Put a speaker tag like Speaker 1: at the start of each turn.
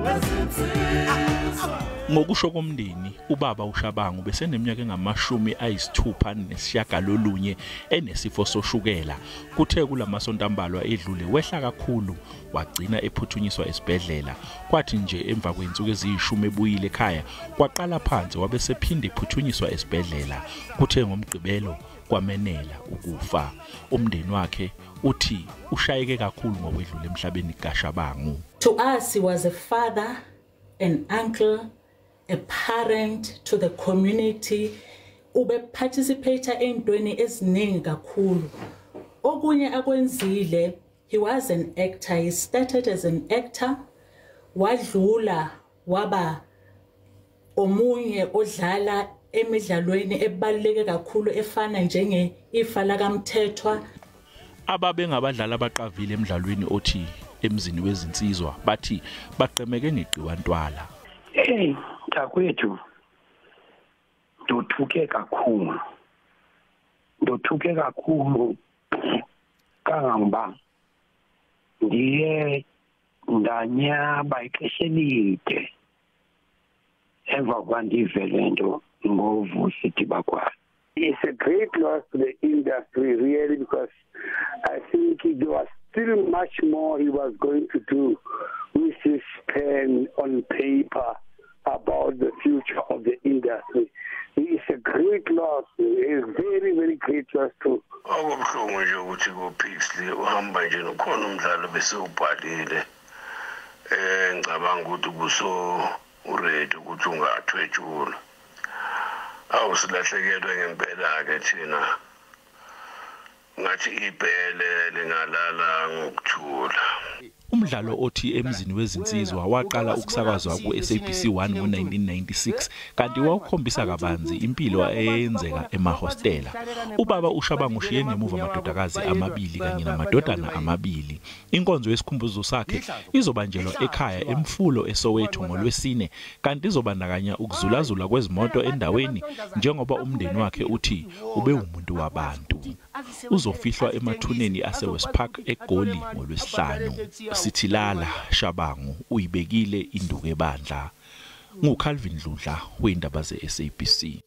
Speaker 1: Wezinsizwa.
Speaker 2: Ngokusho komndeni, ubaba uShabangu beseneminyaka engama-69 enesifo soshukela. Kuthe kulamasonto ambalwa edlule wehla kakhulu, wagcina ephuthunyiswa esibhedlela. Kwathi nje emva kwey'nsuku eziyi-10 ebuyile ekhaya, kwaqala phansi, wabe sephinde ephuthunyiswa esibhedlela. Kuthe ngoMgqibelo kwamenela ukufa. Umndeni wakhe uthi ushayeke kakhulu ngokwedlula emhlabeni kaShabangu.
Speaker 3: To us, he was a father, an uncle, a parent to the community. Ube participate entweni eziningi kakhulu. Okunye akwenzile, he was an actor. He started as an actor, wadlula waba omunye odlala emidlalweni ebaluleke kakhulu efana njenge Ifa lakaMthethwa.
Speaker 2: Ababengabadlali abaqavile emdlalweni othi Emzini Wezinsizwa bathi baqemeke ngegqiwantwala.
Speaker 4: Hey, mntakwethu, ndothuke kakhulu. Ndothuke kakhulu kangangoba ndiye ndanyaba ixesha elide emva kokuba ndive le nto ngoVusi Dibakwane.
Speaker 5: It's a great loss to the industry, really, because I think there was still much more he was going to do with his pen on paper about the future of the industry. He is a great loss, a very, very great loss to.
Speaker 6: Okubuhlungu nje ukuthi kuPixley uhamba nje nokhona umdlalo bese ubhalile. Ngicabanga ukuthi kuso uready ukuthi ungathwetshulwa. Awusilahlekelwe ngempela ke thina. Ngathi ibhele lingalala ngokuthula.
Speaker 2: Umdlalo othi Emzini Wezinsizwa waqala ukusakazwa ku-SABC 1 ngo-1996, kanti wawukhombisa kabanzi impilo eyenzeka emahostela. Ubaba uShabangu ushiye ngemuva amadodakazi amabili kanye namadodana amabili. Inkonzo yesikhumbuzo sakhe izobanjelwa ekhaya eMfulo eSoweto ngoLwesine, kanti izobandakanya ukuzulazula kwezimoto endaweni, njengoba umndeni wakhe uthi ube umuntu wabantu. Uzofihlwa emathuneni ase-West Park eGoli ngoLwesihlanu. Sithi lala Shabangu, uyibekile induku ebandla. NguCalvin Dludla wendaba ze-SABC.